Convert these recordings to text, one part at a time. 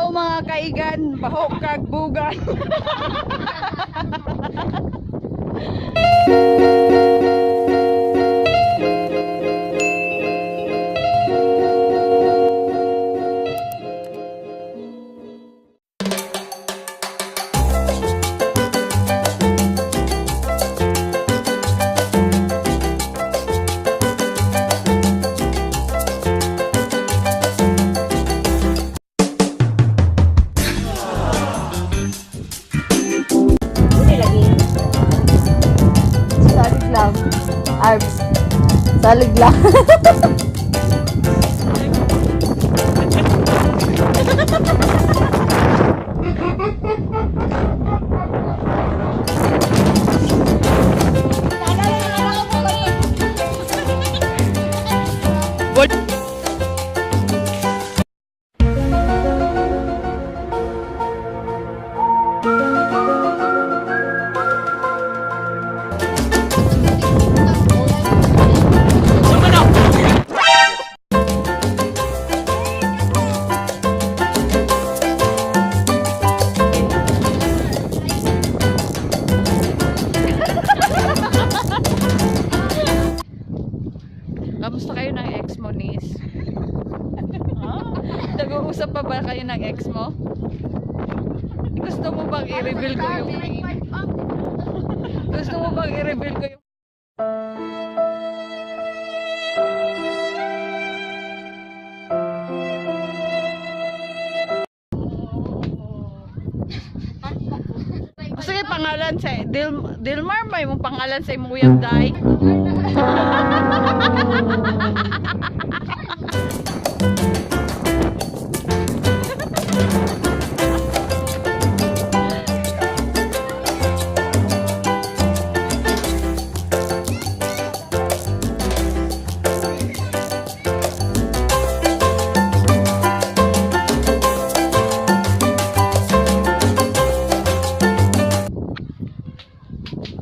Hello mga kaigan, bahok kag bugan. Salig lang. Arms. Salig lang. Kamusta kayo ng ex mo, Nis? Nag-uusap pa ba kayo ng ex mo? Gusto mo bang i-reveal ko yung name? Gusto mo bang i-reveal ko yung Sige, pangalan sa Dilmar may mong pangalan sa imong uyab dai.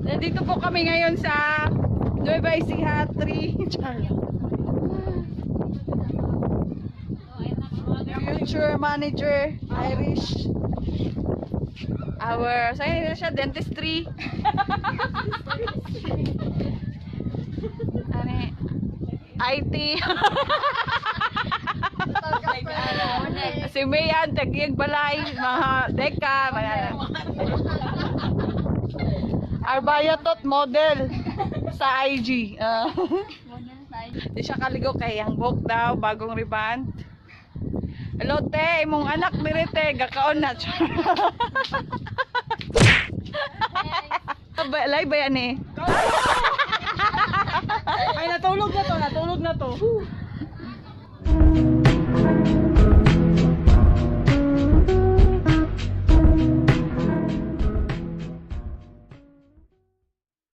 Nandito po kami ngayon sa Nueva Ecija 3. Char. Future manager, Irish. Our, sa'yo na siya, dentistry. Ano eh, IT. Si Mayan, tagiyag balay, mga deka, mga Arbayatot model sa IG. Ah. Di siya kaligo kay ang buhok daw, bagong reband. Hello te, imong anak diri te, gakaon na. Live ba yan eh? Ay, natulog na to, natulog na to.